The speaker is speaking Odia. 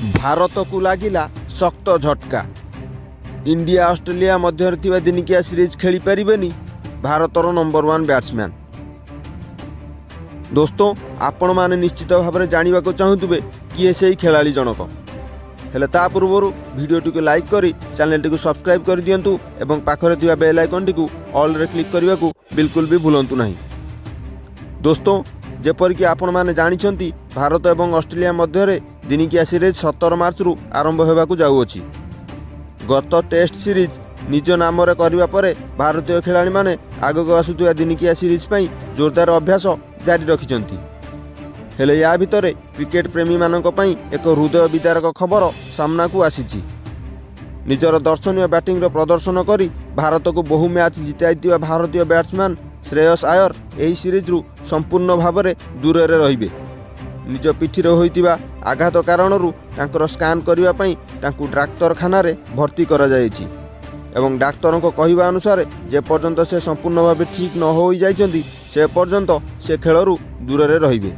ଭାରତକୁ ଲାଗିଲା ଶକ୍ତ ଝଟକା। ଇଣ୍ଡିଆ ଅଷ୍ଟ୍ରେଲିଆ ମଧ୍ୟରେ ଥିବା ଦିନିକିଆ ସିରିଜ୍ ଖେଳିପାରିବେନି ଭାରତର ନମ୍ବର ୱାନ୍ ବ୍ୟାଟ୍ସମ୍ୟାନ୍। ଦୋସ୍ତ, ଆପଣମାନେ ନିଶ୍ଚିତ ଭାବରେ ଜାଣିବାକୁ ଚାହୁଁଥିବେ କିଏ ସେଇ ଖେଳାଳି ଜଣକ। ହେଲେ ତା ପୂର୍ବରୁ ଭିଡ଼ିଓଟିକୁ ଲାଇକ୍ କରି ଚ୍ୟାନେଲଟିକୁ ସବସ୍କ୍ରାଇବ୍ କରିଦିଅନ୍ତୁ ଏବଂ ପାଖରେ ଥିବା ବେଲ୍ ଆଇକନ୍ଟିକୁ ଅଲ୍ରେ କ୍ଲିକ୍ କରିବାକୁ ବିଲକୁଲ ବି ଭୁଲନ୍ତୁ ନାହିଁ। ଦୋସ୍ତ, ଯେପରିକି ଆପଣମାନେ ଜାଣିଛନ୍ତି, ଭାରତ ଏବଂ ଅଷ୍ଟ୍ରେଲିଆ ମଧ୍ୟରେ ଦିନିକିଆ ସିରିଜ୍ 17 ମାର୍ଚ୍ଚରୁ ଆରମ୍ଭ ହେବାକୁ ଯାଉଅଛି। ଗତ ଟେଷ୍ଟ ସିରିଜ୍ ନିଜ ନାମରେ କରିବା ପରେ ଭାରତୀୟ ଖେଳାଳିମାନେ ଆଗକୁ ଆସୁଥିବା ଦିନିକିଆ ସିରିଜ୍ ପାଇଁ ଜୋରଦାର ଅଭ୍ୟାସ ଜାରି ରଖିଛନ୍ତି। ହେଲେ ୟା ଭିତରେ କ୍ରିକେଟ ପ୍ରେମୀମାନଙ୍କ ପାଇଁ ଏକ ହୃଦୟ ବିଦାରକ ଖବର ସାମ୍ନାକୁ ଆସିଛି। ନିଜର ଦର୍ଶନୀୟ ବ୍ୟାଟିଂର ପ୍ରଦର୍ଶନ କରି ଭାରତକୁ ବହୁ ମ୍ୟାଚ୍ ଜିତାଇଥିବା ଭାରତୀୟ ବ୍ୟାଟ୍ସମ୍ୟାନ୍ ଶ୍ରେୟସ ଆୟର ଏହି ସିରିଜ୍ରୁ ସମ୍ପୂର୍ଣ୍ଣ ଭାବରେ ଦୂରରେ ରହିବେ। ନିଜ ପିଠିରେ ହୋଇଥିବା ଆଘାତ କାରଣରୁ ତାଙ୍କର ସ୍କାନ୍ କରିବା ପାଇଁ ତାଙ୍କୁ ଡାକ୍ତରଖାନାରେ ଭର୍ତ୍ତି କରାଯାଇଛି ଏବଂ ଡାକ୍ତରଙ୍କ କହିବା ଅନୁସାରେ ଯେପର୍ଯ୍ୟନ୍ତ ସେ ସମ୍ପୂର୍ଣ୍ଣ ଭାବେ ଠିକ୍ ନ ହୋଇଯାଇଛନ୍ତି, ସେ ପର୍ଯ୍ୟନ୍ତ ସେ ଖେଳରୁ ଦୂରରେ ରହିବେ।